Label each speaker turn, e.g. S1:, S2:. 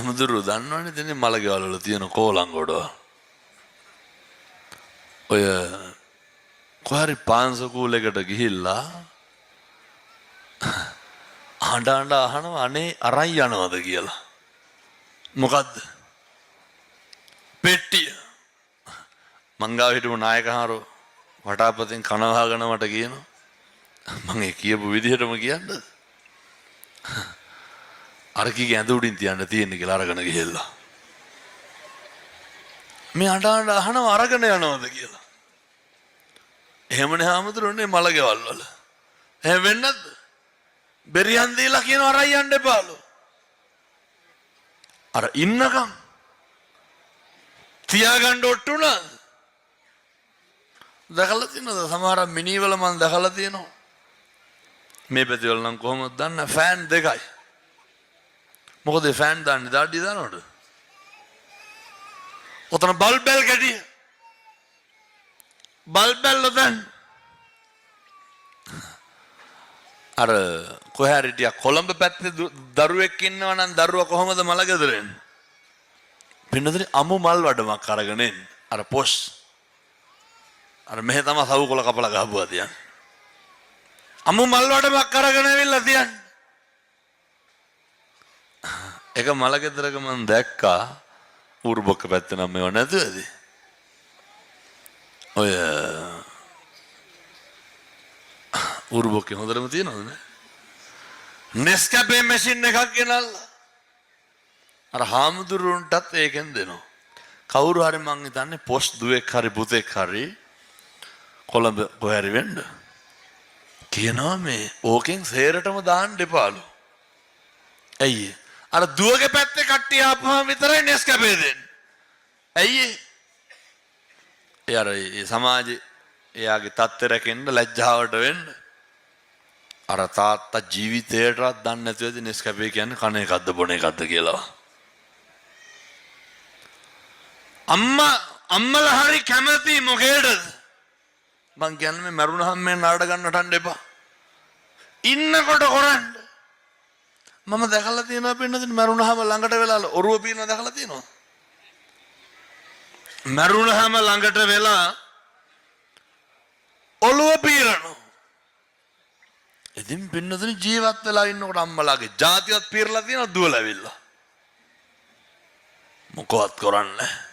S1: හාමුදුරුවෝ දන්නවනේ ඉතින් මලගෙවල් වල තියෙන කෝලං ගොඩ. ඔය කොහරි පාන්සකූලයකට ගිහිල්ලා අඬ අඬ අහනවා අනේ අරන් යනවද කියලා. මොකද්ද? පෙට්ටිය. මං ගාව හිටපු නායකහාරෝ වටාපතෙන් කන වහගෙන මට කියනවා. මං ඒ කියපු විදිහටම කියන්නද? අර කීගේ ඇඳ උඩින් තියන්න තියෙන්නේ කියලා අරගෙන ගිහිල්ලා. මේ අඬ අඬ අහනවා අරගෙන යනවද කියලා. එහෙමනේ හාමුදුරනේ මලගෙවල් වල. එහෙම වෙන්නේ නැද්ද? බෙරියන් දීලා කියනවා අරන් යන්න එපාලු. අර ඉන්නකම් තියාගන්න ඔට්ටු වුණාද? දැකලා තියෙනවද? සමහර මිනීවල මං දැකලා තියෙනවා. මේ පැතිවල නම් කොහොමද දන්නේ? ෆෑන් දෙකයි. මොකද ඒ ෆෑන් දාන්නේ දාඩිය දානකොට? ඔතන බල්බ් බැල් කැටිය. බල්බ් බැල්ල දැන් අර කොහේ හරි ටිකක් කොළඹ පැත්තේ දරුවෙක් ඉන්නවා නම් දරුවා කොහොමද මල ගෙදර එන්නේ? පින්නතුනි අමු මල් වඩමක් අරගෙන එන්න. අර පොස්. අර මෙහෙ තමයි සව් කොළ කපලා ගහපුවා තියන්නේ. අමු මල් වඩමක් අරගෙන ඇවිල්ලා තියන්නේ. එක මල ගෙදරක මං දැක්කා ඌරුබොක්ක පැත්තේ නම් මේව නැතුව ඇති. ඔය ඌරුබොක්කේ හොඳටම තියෙනවද නේ? නෙස්කැෆේ මැෂින් එකක් ගෙනල්ලා අර හාමුදුරුවන්ටත් ඒකෙන් දෙනවා. කවුරු හරි මං හිතන්නේ පොස් දුවෙක් හරි පුතෙක් හරි කොළඹ කොහේ හරි වෙන්න කියනවා මේ ඕකෙන් සේරටම දාන්න එපාලු. ඇයි ඒ? අර දුවගේ පැත්තේ කට්ටිය ආපුවම විතරයි නෙස්කැෆේ දෙන්නේ. ඇයි ඒ? ඒ අර ඒ සමාජේ එයාගේ තත්ත්වය රැකෙන්න ලැජ්ජාවට වෙන්න අර තාත්තා ජීවිතේටවත් දන්නේ නැතුව ඇති නෙස්කැෆේ කියන්නේ කන එකක්ද බොන එකක්ද කියලා. අම්මා අම්මලා හරි කැමති මොකේද? මං කියන්නේ මේ මැරුණහම මේ නාඩ ගන්න නටන්න එපා. ඉන්නකොට කරන්න. මම දැකලා තියෙනවා පින්නදින මැරුණහම ළඟට වෙලා ඔරුව පීනනවා දැකලා තියෙනවා. මැරුණහම ළඟට වෙලා ඔළුව පීරනවා. ඉතින් පින්නදින ජීවත් වෙලා ඉන්නකොට අම්මලාගේ ජාතියත් පීරලා තියෙනවා දුවලා ඇවිල්ලා. මොකවත් කරන්නේ නැහැ.